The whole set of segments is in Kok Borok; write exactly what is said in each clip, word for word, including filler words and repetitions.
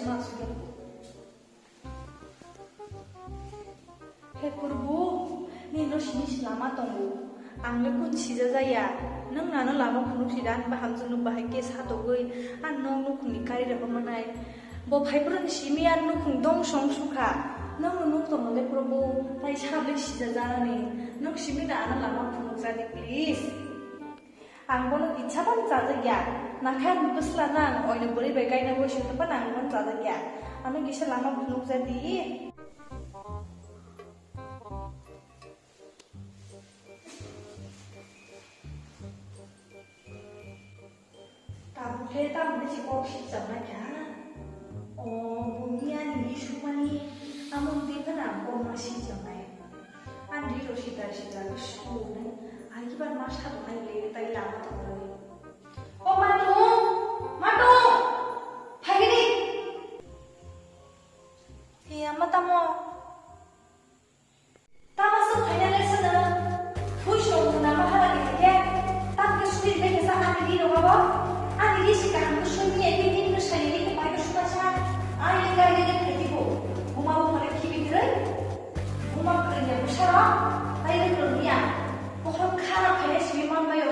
He Purbu, nini no simi se lama tongo. Ang le kun sija jaya. Nwng nano lama phunuk si dan baham jwnuk bahai khe satogwi ang nok nukhungni kari rok manai. Bo phaibrwni simi ar nukhung dong song sukha. Nwng nuk tongo le Purbu, tai sabli sija janani. Nwng simi da ano lama phunuk jadi, please. Ang bono itsa phano chajakya. Nakha ang bwsla nang oino bwrwi bai kaina boisu tongphano ang bono chajakya. Ano kisa lama phunukjadi. Tabuk khe tabuk khe si kok sijak nai kha. O bumi ani ri sumani amon twi phano ang kok ma sijak nai. Ani ri rok sitar sitar khe su nai. Ai kibar ma sa tongnai le tai lama tongnai. O matung, matung, phaigini. Iya ma tamo. Tama swk khaina le swngno? Thui song khna ma hala ni khe, tam khe suri bai khe sa ani ri rok abo. Ani ri si kaham khe sui ni, ri ni khe sai ni khe pai khe suma sa. Ai le gari le khai di bo. Buma bo phale khibi kwrwi. Buma kwrwi ya bwsa rok. Tai le kwrwi ya. Bohrok kha rok khaina simi man bai o.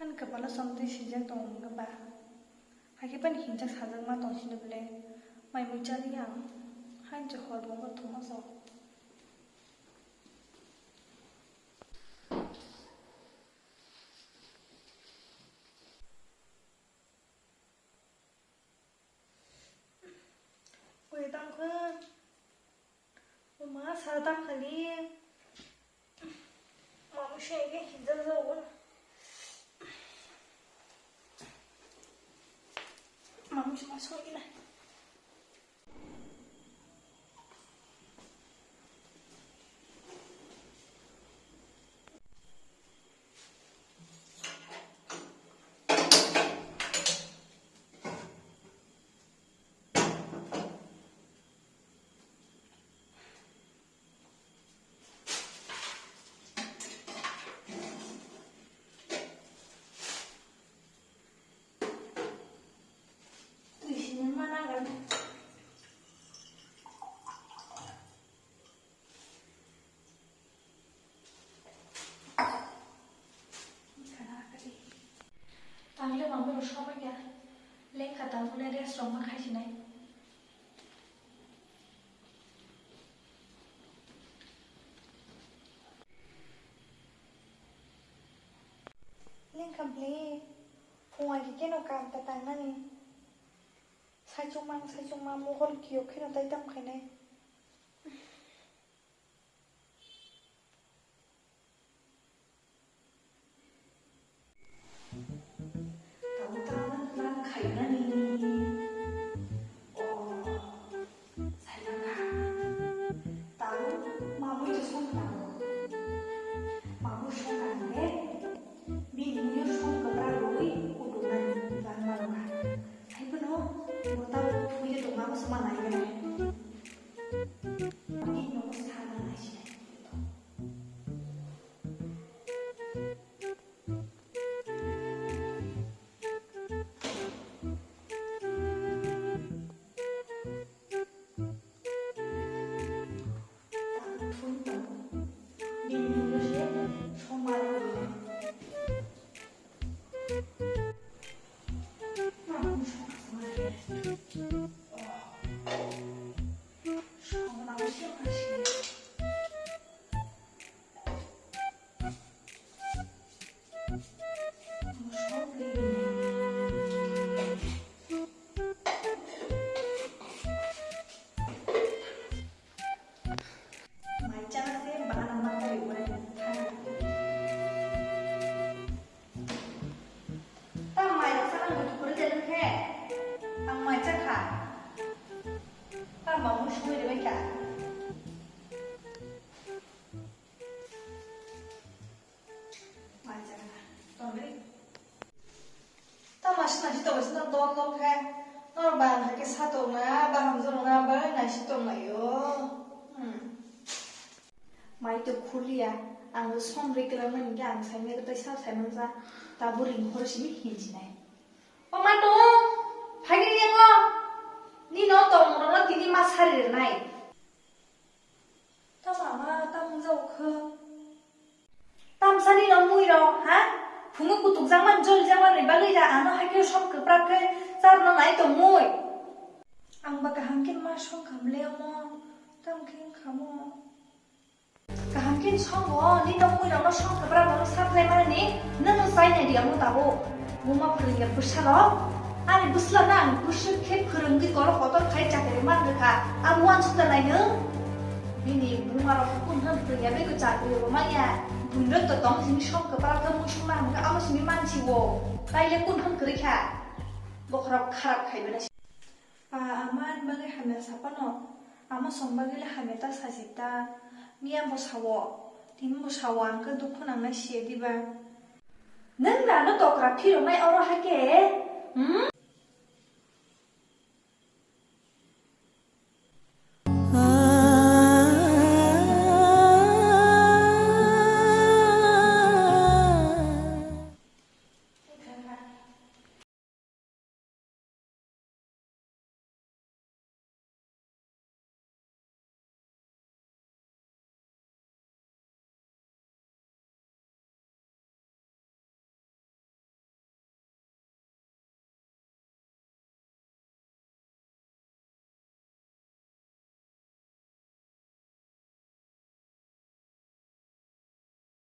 Ani kwpalo chomtwi swijak tongo wngkha ba? Hakhe bini hinjak sajak ma tong sini bwle? Mai mui chaliya ang, hain se hor bo wngkha thuma sok. Koi tang kha? O ma, sal tang khali. Mamu se ke hijal jabo. Mamu se ma soi na. Tangle mamwi rw somanya lengkha tangmani rest rok ma khai sinai. Lengkha bwle phung ai khe keno kam ta tangnani. Saichung mang saichung mang mokol kiyok kheno tai tam khainai. Tabuk tabuk nang khainani. O, sainang kha. Tabuk mamui to song kha. Mamui song kha de. Bini muiyo song kha bra roi kudu nani bang bang kha. Hai bono, bo tabuk thui de tong ma bo sma nai de. Bini nogo sa nang nai sinai. Mai chana se bana ma kari ore thana. Ta mai rok sana mutu kore jani khe. Ang mai cha kha. Ta ma mu sui de bai kha. Mai cha kha. Tongri. Tamo se naising tongwi se nok dol dol khe. Norok baham hai khe sa tongna, baham jwnokna bagwi naising tonglaio. Hmm. Mai to khulia, ang som rikra mani khe ang saimai tei sa saimanja, tabuk ring hor simi hinjinai. O ma tong, phaini yango, ni no tong rok no tini ma sari rwnai. Tamo ama, tamo wngjago khe? Tamsani no mui rok, ha? Phungo kutuk jangman, jol jangman ni bagwi da ano hai khe som kwprap khe char no nai tong mui. Ang ba kaham khe ma song kham le omo, tam khe wng khamo. Kaham khe songo, ni no mui rok no song kwprap rok no sa khlai mani, nang no chai nai di amo tabuk. Buma phwrwngya bwsarok, ani bwsla no ang bwswk khe phwrwngwi kolok kotor khai chakri man rwkha, abo uansuk ta nai nwng? Bini buma rok khe kun hwn phwrwngya, bego chakri bo manya, buino to tong simi song kwprap khe muisung nang hwnkhe amo simi mansi o, taile kun hwn kwrwi kha, bokhorok kharap khai bana. Pa, ama ani bagwi hamya sa phano, ama chwng bagwi le hamya ta sajak ta. Miya bo sao, tini bo sao, ang khe dukhu nangnai siya diba? Nwng rano tokra phiroknai oro hai khe, hmm?